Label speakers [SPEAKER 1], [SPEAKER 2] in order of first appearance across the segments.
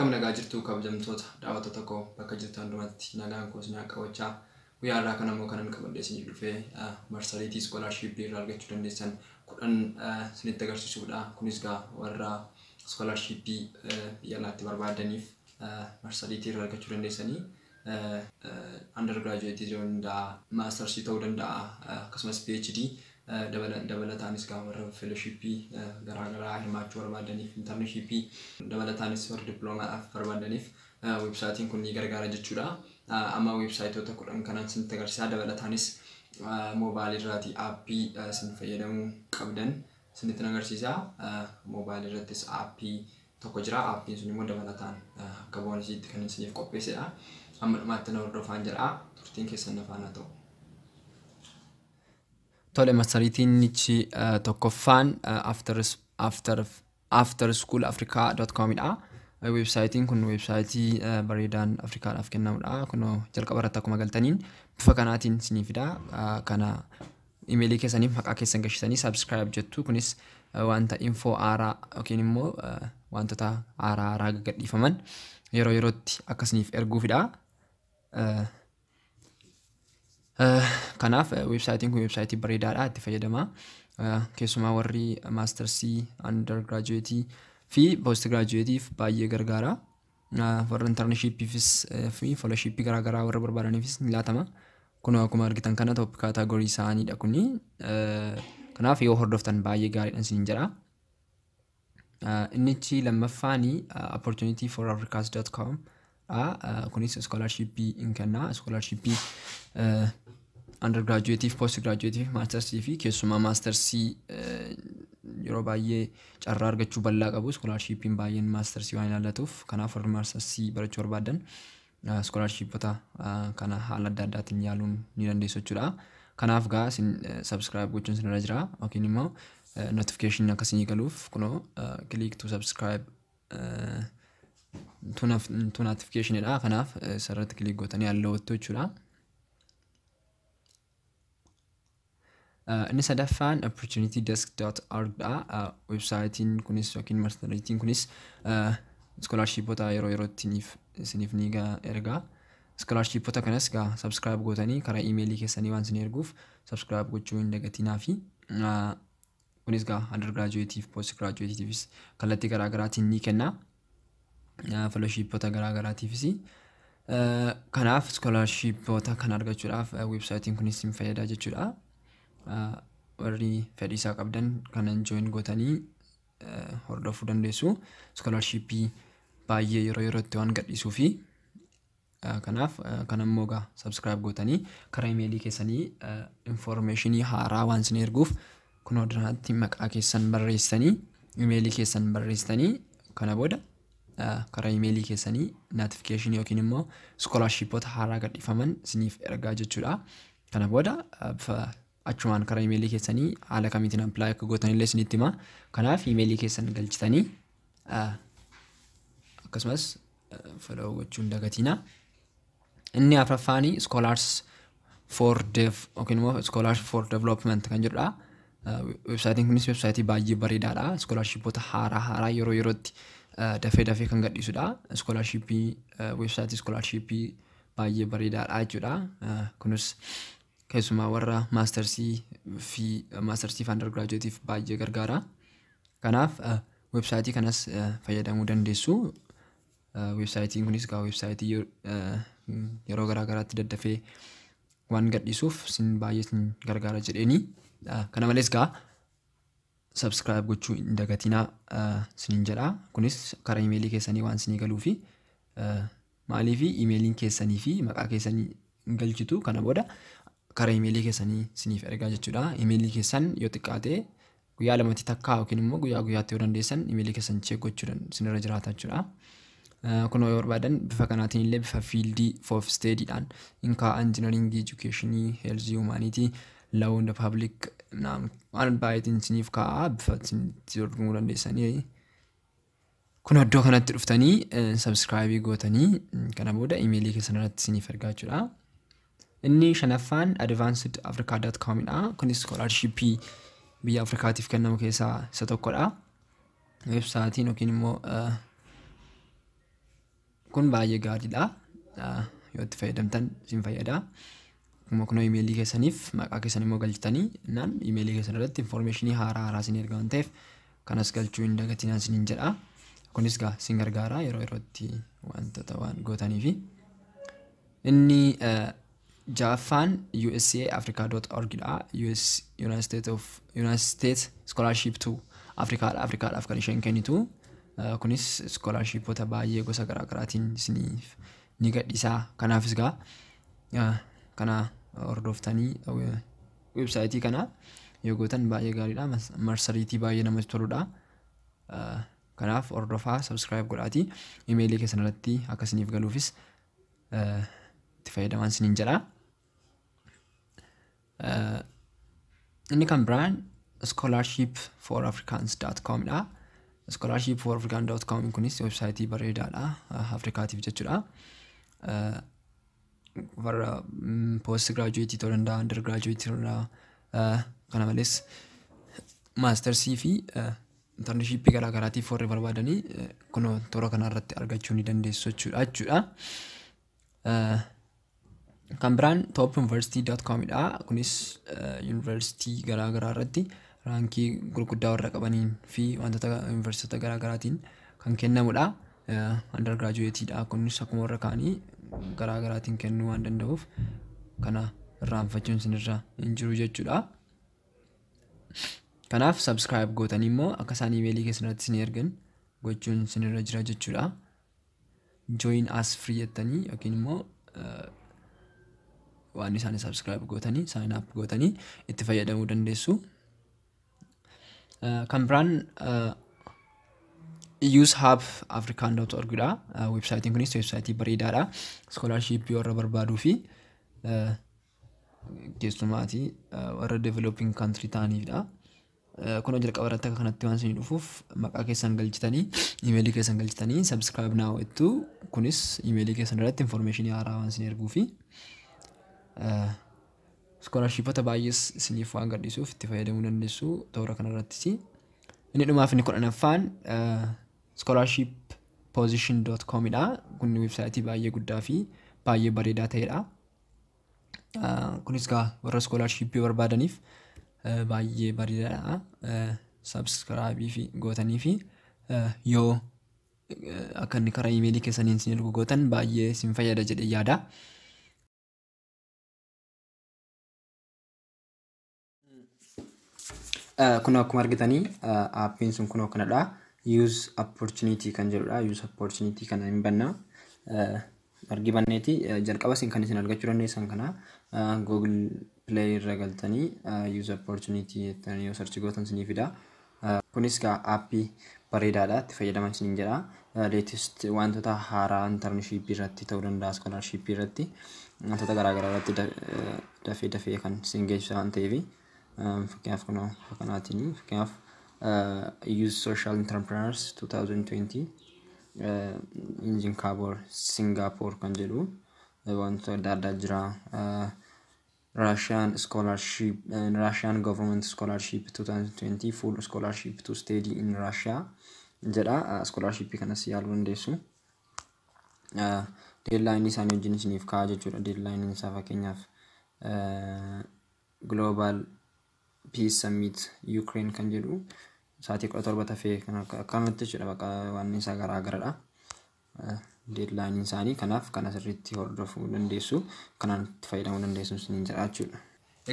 [SPEAKER 1] Akkam nagaa jirtu, kabajamtoota daawwattoota koo bakka jirtan hundumatti? Nagaan koo isin haa qabachaa. Guyyaa har'aa kana immoo kanan qabadhee isiniif dhufee marsariitii scholarshipii irraa argachuu dandeessan 10 isinitti agarsiisuudha. Kunis gaa warra scholarshipii biyya alaatti barbaadaniif marsariitii irraa argachuu dandeessanii, undergraduate ta'uu danda'a, maastarsii ta'uu danda'a, akkasumas PhD, dabalataanis gaa warra fellowshipii garaagaraa hirmaachuu barbaadaniif, internshipii, dabalataanis warra dippiloomaadhaaf barbaadaniif weebsaayitiin kun ni gargaara jechuudha. Amma weebsaayitoota 10 kanan isinitti agarsiisaa, dabalataanis moobaayilii irraatii aappii isin fayyadamuu qabdan isinitti agarsiisa. Moobaayilii irrattis aappii tokko jira. Aappiin sun immoo dabalataan akka boonasiitti kan isiniif qopheessedha. Amma dhumaatti na hordofaan jedha. Turtiin keessan na faana ta'u. Tole, marsariitiin tokkoffaan afterschoolafrica.com dha. Weebsaayitiin kun weebsaayitii bareedaan Afrikaadhaaf kennamudha. Kunoo jalqaba irratti akkuma galtaniin bifa kanaatiin isinii fida. Kana imeelii keessaniif maqaa keessan galchitanii subscribe jettu. Kunis wanta info haaraa yookiin immoo wantoota haaraa haaraa gadhiifaman yeroo yerootti akka isiniif erguufidha. Kanaaf weebsaayitiin kun weebsaayitii bareedaadha, itti fayyadamaa. Keessumaa warri maastarsii, undergraduate fi post graduateef baay'ee gargaara. Warra intarneeshiippiifis fi fellowshippii garaagaraa warra barbaadaniifis ni laatama. Kun akkuma argitan kana top category isaaniidha kuni. Kanaaf yoo hordoftan baay'ee gaariidha isiniin jedha. Innichi lammaffaani opportunityforafricas.com dha. Kunis scholarshipii hin kenna. Scholarshipii undergraduate, post graduate, maastarsii fi keessumaa maastarsii yeroo baay'ee carraa argachuu bal'aa qabu. Scholarshipiin baay'een maastarsii waan ilaallatuuf, kanaaf warri maastarsii barachuu barbaadan scholarshipota kana haala adda addaatiin yaaluun ni dandeessu jechuudha. Kanaaf gaa isin subscribe gochuun isinirra jira, yookiin immoo notification akka isinii galuuf kunoo click to subscribe to notification dha. Kanaaf isarratti click gootanii halluu jechuudha. Inni sadaffaan opportunitydesk.org dha. Weebsaayitiin kunis yookiin marsariitiin kunis scholarshiipota yeroo yerootti isiniif ni erga. Scholarshiipota kanas gaa subscribe gootanii karaa iimeelii keessanii waan isin erguuf subscribe gochuu hin dagatinaa. Fi kunis gaa undergraduateef, post graduateefis kallattii garaa garaatiin ni kenna. Fellowshiipota garaa garaatiifis. Kanaaf scholarshiipota kana argachuudhaaf weebsaayitiin kunis isin fayyada jechuudha. Warri fedhii isaa qabdan kanan join gootanii hordofuu dandeessu. Scholarshippii baay'ee yeroo yerootti waan gadhiisuu fi kanaaf kan ammoo gaa subscribe gootanii karaa imeelii keessanii informationii haaraa waan isin erguuf, kunoo duraatti maqaa keessan barreessitanii, imeelii keessan barreessitanii, kana booda karaa imeelii keessanii notification yookiin immoo scholarshipoota haaraa gadhiifaman isiniif ergaa jechuudha. Kana booda bifa achumaan karaa imeelii keessanii haala kamiitiin apply akka gootan illee isinitti hima. Kanaaf imeelii keessan galchitanii akkasumas follow gochuu hin dagatinaa. Inni afuraffaani Scholars for Dev yookiin immoo Scholars for Development kan jedhudha. Weebsaayitiin kunis weebsaayitii baay'ee bareedaadha. Scholarshipoota haaraa haaraa yeroo yerootti dafee dafee kan gadhiisudha. Scholarshipii, weebsaayitii scholarshipii baay'ee bareedaadha jechuudha. Kunis keessumaa warra maastarsii fi maastarsii fi undergraduateef baay'ee gargaara. Kanaaf weebsaayitii kanas fayyadamuu dandeessu. Weebsaayitiin kunis gaa weebsaayitii yeroo garaa garaatti daddafee waan gadhiisuuf isin baay'ee isin gargaara jedheeni. Kana malees gaa subscribe gochuu hin dagatinaa isiniin jedha. Kunis karaa imeelii keessanii waan isinii galuu fi, maaliif imeeliin keessanii fi maqaa keessanii hin galchitu, kana booda karaa imeelii keessanii isiniif ergaa jechuudha. Imeelii keessan yoo xiqqaate guyyaa lamatti takkaa yookiin immoo guyyaa guyyaatti yoo dandeessan imeelii keessan check gochuu isinirra jiraata jechuudha. Kunoo yoo barbaadan bifa kanaatiin illee bifa fieldii of studydhaan inkaa engineeringii, educationii, healthii, humanityii, law and public waan baay'eetiin isiniif kaa'a, bifa itti dorgomuu dandeessanii. Kun iddoo kanatti dhuftanii subscribe gootanii kana booda imeelii keessan irratti isiniif ergaa jechuudha. Inni shanaffaan advancedafrica.com dha. Kunis scholarshipii biyya Afrikaatiif kennamu keessaa isa tokkodha. Weebsaayitiin yookiin immoo Kun baay'ee gaariidha. Yoo itti fayyadamtan isin fayyada. Akkuma kunoo imeelii keessaniif maqaa keessan immoo galchitanii naan imeelii keessan irratti information haaraa haaraa isin erga waan ta'eef, kanas galchuu hin dagatinaa isiniin jedha. Kunis gaa isin gargaara yeroo yerootti wantoota waan gootaniifi. Inni ja'affaan USAAfrica.org dha. US United States of United States Scholarship to Africaadha. Afrikaadhaaf kan isheen kennitu. Kunis scholarshipoota baay'ee gosa garaa garaatiin isiniif ni gadhiisa. Kanaafis gaa kana hordoftanii websaayitii kana yoo gootan baay'ee gaariidha. Marsariitii baay'ee namatti toludha. Kanaaf hordofaa, subscribe godhaatii imeelii keessan irratti akka isiniif galuufis itti fayyadamaan isiniin jedha. Inni kan biraan scholarshipforafricans.com dha. Scholarshipforafrican.com kunis websaayitii bareedaadha Afrikaatiif jechuudha. Warra post graduate ta'uu danda'a, under graduate ta'uu danda'a. Kana malees maastarsii fi intarneeshippii garaa garaatiif warri barbaadanii kunoo toora kanarratti argachuu ni dandeessu jechuudha. Kan biraan topuniversity.com dha. Kunis yuunivarsiitii garaa garaa irratti raankii gurguddaa warra qabaniin fi wantoota yuunivarsiitota garaa garaatiin kan kennamudha. Under graduateedha. Kunis akkuma warra kaanii garaa garaatiin kennuu waan danda'uuf, kana irraanfachuun isinirra hin jiru jechuudha. Kanaaf subscribe gootanii immoo akka isaan imeelii keessan irratti isin ergan gochuun isinirra jira jechuudha. Join us free jettanii yookiin immoo waan isaan subscribe gootanii, sign up gootanii itti fayyadamuu dandeessu. Kan biraan youthhubafrican.org dha. Websaayitiin kunis websaayitii bareedaadha. Scholarshippii warra barbaaduu fi keessumaatii warra developing country ta'aniifidha. Kun jalqaba irratti akka kanatti waan isinii dhufuuf, maqaa keessan galchitanii, imeelii keessan galchitanii, subscribe now jettu. Kunis imeelii keessan irratti information haaraa waan isin erguu fi scholarshippota baay'ees isiniif waan gadhiisuuf, itti fayyadamuu dandeessu toora kanarrattis. Inni dhumaaf inni 10ffaan scholarshipposition.com dha. Kun websaayitii baay'ee guddaa fi baay'ee bareedaa ta'edha. Kunis gaa warra scholarshippii barbaadaniif baay'ee bareedaadha. Subscribe fi gootanii fi yoo akka inni karaa imeelii keessaniin isin ergu gootan baay'ee isin fayyada jedhee yaada. Kun akkuma argitanii aappiin sun kunoo kanadha. Use opportunity kan jedhudha. Use opportunity kana hin banna. Argi banneeti jalqaba isin kan isin argachuu dandeessan kana Google Play irra galtanii use opportunity jettanii yoo search gootan isinii fida. Kunis gaa aappii bareedaadha, itti fayyadaman isiniin jedha. Latest wantoota haaraa intarneeshippii irratti ta'uu danda'a, scholarshippii irratti, wantoota garaagaraa irratti dafee dafee kan isin geessisu waan ta'eef, fakkeenyaaf kunoo kanaatiin, fakkeenyaaf Youth Social Entrepreneurs 2020 in Singapore kan jedhu wantoota adda addaa jira. Russian scholarship, Russian government scholarship 2020, full scholarship to study in Russia jedha. Scholarship kanas yaaluu dandeessu. Deadline isaanii wajjin isiniif ka'a jechuudha. Deadline isaa fakkeenyaaf Global Peace Summit Ukraine kan jedhu sa'aatii 17 tafee kan akkanumatti jechuudha, bakka waan isaa garaa garadha. Deadline isaanii kanaaf kana sirriitti hordofuu dandeessu, kanaan itti fayyadamuu dandeessu isiniin jedha jechuudha.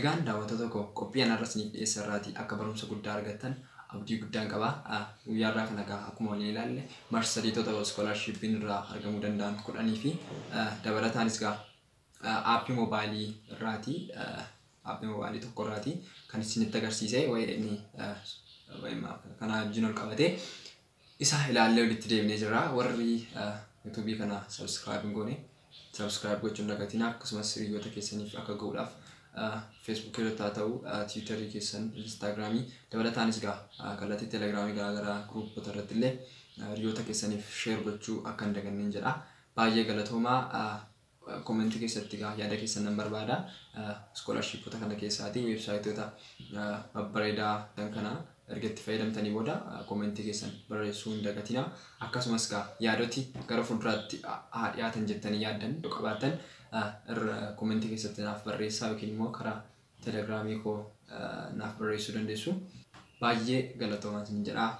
[SPEAKER 1] Egaan daawwattoota koo, qophii anarra isiniif dhiyeessa irraatii akka barumsa guddaa argattan abdii guddaan qaba. Guyyaa irraa kana egaa akkuma waliin ilaalle marsariitota iskoolaarshippiin irraa argamuu danda'an 10 fi dabalataanis egaa aappii moobaayilii irraatii, aappii moobaayilii tokko irraatii kan isinitti agarsiise wayii inni kana wajjin ol qabatee isa ilaallee walitti deebinee jirra. Warri yuutuubii kana subscribe hin goone subscribe gochuun dagatina, akkasumas hiriyoota keessaniif akka ga'uudhaaf feesbuukii irratti haa ta'u, tiwiitarii keessan, instaagiraamii, dabalataanis egaa kallattii telegiraamii garaagaraa guruupota irratti illee hiriyoota keessaniif share gochuu akka hin daganneen jedha. Baay'ee galatoomaa. Koomentii keessatti egaa yaada keessan nan barbaada. Iskoolarshiipota kana keessaatii weebsaayitoota babbareedaa kan kana Erga itti fayyadamtanii booda koomentii keessan barreessuu hin dagatinaa. Akkasumas gaa yaadoti gara fuulduraatti haa dhiyaatan jettanii yaaddan yoo qabaattan irra koomentii keessatti naaf barreessaa yookiin immoo karaa telegiraamii koo naaf barreessuu dandeessu. Baay'ee galatoomaa isin jedhaa.